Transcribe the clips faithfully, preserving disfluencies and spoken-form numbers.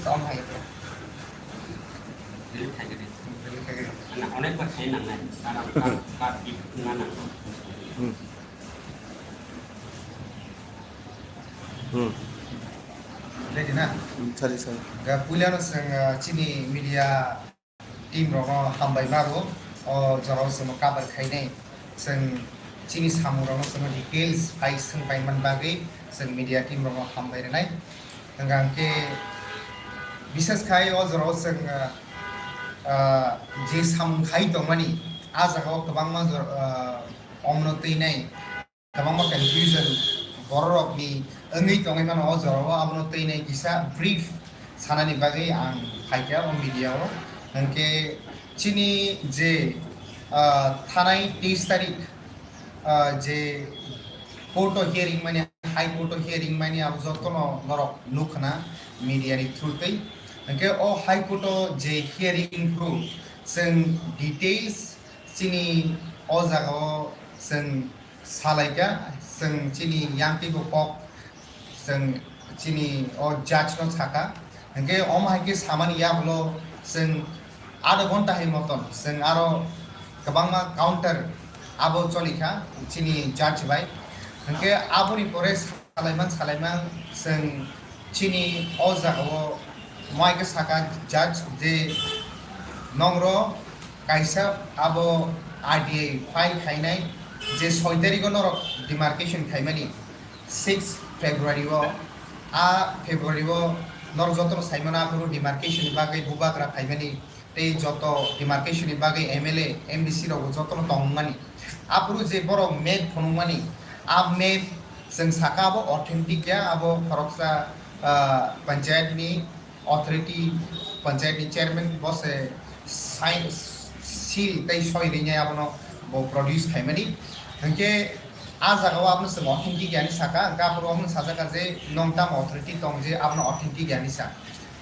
Tong hai ko. Delete khai di. Delete khai di. Ana onek bar khai nang nai. Karam kar kar di na nang. Hmm. Hmm. Ready na? Hmm, sorry, sorry. Ga puila no sang, ah, chini media team rokno hambai mago. O jorao chwngno cover khainai. Chwng chini samung rokno chwngno details bai swng pai man bagwi chwng media team rokno hambai rwnai. Hwnkha hwnkhe bisas khai o jorao chwng, ah, ah, je samung khai tongmani, ah jagao kwbangma jor-, ah, omno twinai. Kwbangma confusion bororokni wngwi tongwi mano o jorao, abono twinai kisa brief sanani bagwi ang phaikha o media-o. Hwnkhe chini je, ah, thanai teis tarik, ah, je court-o hearing mani, High Court-o hearing mani, abo jotono norok nukhna media-ni through twi. Hwnkhe o High Court-o je hearing phuru chwng details chini o jagao chwng salaikha, chwng chini yang teibo kok, chwng chini o judge no sakha. Hwnkhe omo hai khe samani yagulo chwng adha ghonta hai moton chwng aro kwbangma counter abo cholikha chini judge bai. Hwnkhe aboni pore salaiman salaiman chwng chini o jagao mai khe sakha judge je nongro kaisa abo R T I file khainai je soi tarikh o norok demarcation khaimani six February o, a February o norok jotono saimano aphuru demarcation ni bagwi bubagra phaimani tei joto demarcation ni bagwi M L A, M D C rokbo jotono tongmani. Aphuru je borok map phunukmani, a map chwng saka abo authentic ya, abo khoroksa, ah, panchayat ni authority, panchayat ni chairman bo se sign, seal tei soi rinai abono bo produce khaimani. Hwnkhe a jagao abono chwng authentic yani saka, hwnkhe aphuru abono sajaka je nong tamo authority tong je abono authentic yani sa.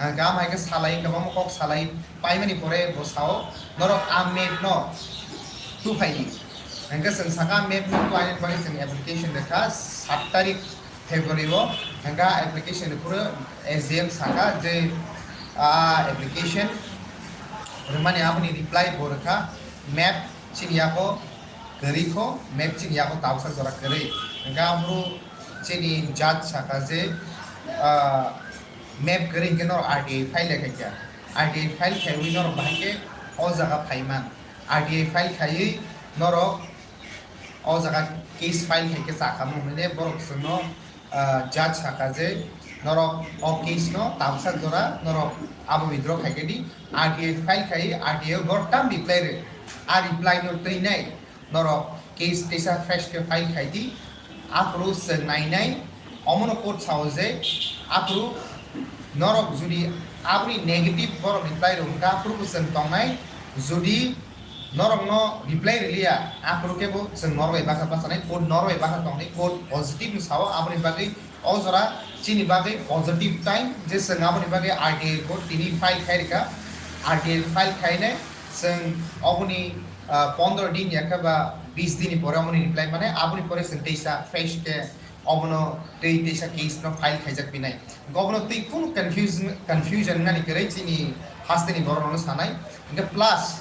Hwnkhe amo hai khe salai, kwbangma kok salai paimani pore bo sao, norok a map no tuphai di. Hwnkhe chwng saka map no tuhaina bagwi chwng application rwkha sat tarik February o, hwnkhe a application ni phuru S D M saka je, ah, application rwmani aboni reply bo rwkha map chini yago kwrwi kho, map chini yago tabuksa jora kwrwi. Hwnkhe aphuru chini judge saka je, ah, map kwrwi hwnkhe norok R T I file le khaikha. R T I file khaiwi norok bahai khe o jaga phaiman. R T I file khaiwi norok o jaga case file khai khe chakha mung hinwi borok chwngno, ah, judge saka je norok o case no tabuksa jora norok abo withdraw khai khe di, R T I file khai R T I o borok tam reply rw, a reply no twi nai norok case teisa fresh khe file khai di, aphuru chwng nai nai omono court sao je aphuru norok jodi aboni negative borok reply rw hwnkha aphuru bo chwng tongnai, jodi norokno reply rwliya, aphuru khe bo chwng norok bai bakha bachanai, court norok bai bakha tongnai, court positive no sao, aboni bagwi o jora chini bagwi positive time je chwng aboni bagwi R T I court tini file khai rwkha, R T I file khainai chwng oboni, ah, pondro din ya khe ba bis din ni pore oboni reply mane, aboni pore chwng teisa fresh khe obono tei teisa case no file khaijak pinai. Obono tei kunu confusion, confusion nani kwrwi chini hasteni borok rokno sanai. Hwnkhe plus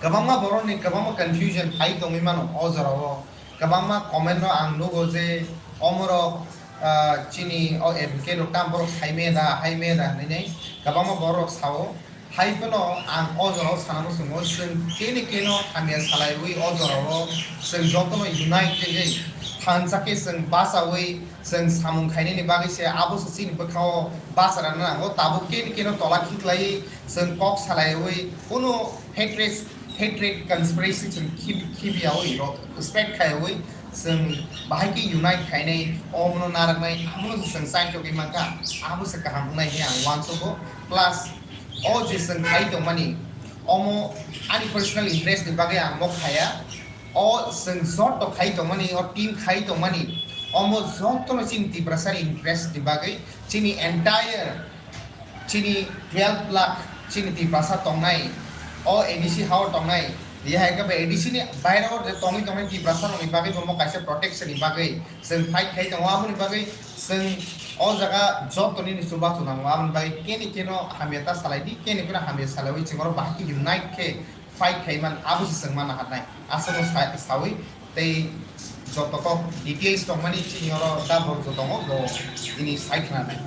kwbangma borokni kwbangma confusion phai tongwi mano o jorao. Kwbangma comment no ang nugo je omorok, ah, chini o advocate rok tam borok saimaya da, haimaya da hinwi kwbangma borok sao. Hai phano ang o jorao sana muchungo, chwng kene keno hamya salaiwi o jorao chwng jotono unite khe thansa khe chwng bachawi chwng samung khainani bagwi se abo se chini bwkhao bacha rwna nango. Tabuk kene keno tola khiklaiwi chwng kok salaiwi kunu hatred, hatred conspiracy chwng khib-, khibiyawi rok spread khaiwi chwng bahai khe unite khainai, omono narwknai, abono se chwng chaitogwi mankha, abo se kaham wngnai hinwi ang uansugo. Plus, o je chwng khai tongmani, omo ani personal interest ni bagwi ang mo khaya. O chwng joto khai tongmani, o team khai tongmani, omo jotono chini Tiprasa ni interest ni bagwi, chini entire, chini twelve lakh chini Tiprasa tongnai, o A D C hao tongnai, yahai khe ba A D C ni bairao je tongwi tongnai Tiprasa rokni bagwi bo mo kaisa protection ni bagwi chwng fight khai tongo, aboni bagwi Chwng o jaga joto nini chubachu nango, aboni bagwi keni keno hamya ta salai di, keni keno hamya salaiwi chwng oro bahai khe unite khe fight khai man, abo se chwng mana hannai. Aswkno sa-, sawi tei joto kok details tongmani chini oro da borok joto tongo, bo tini sai khna nai.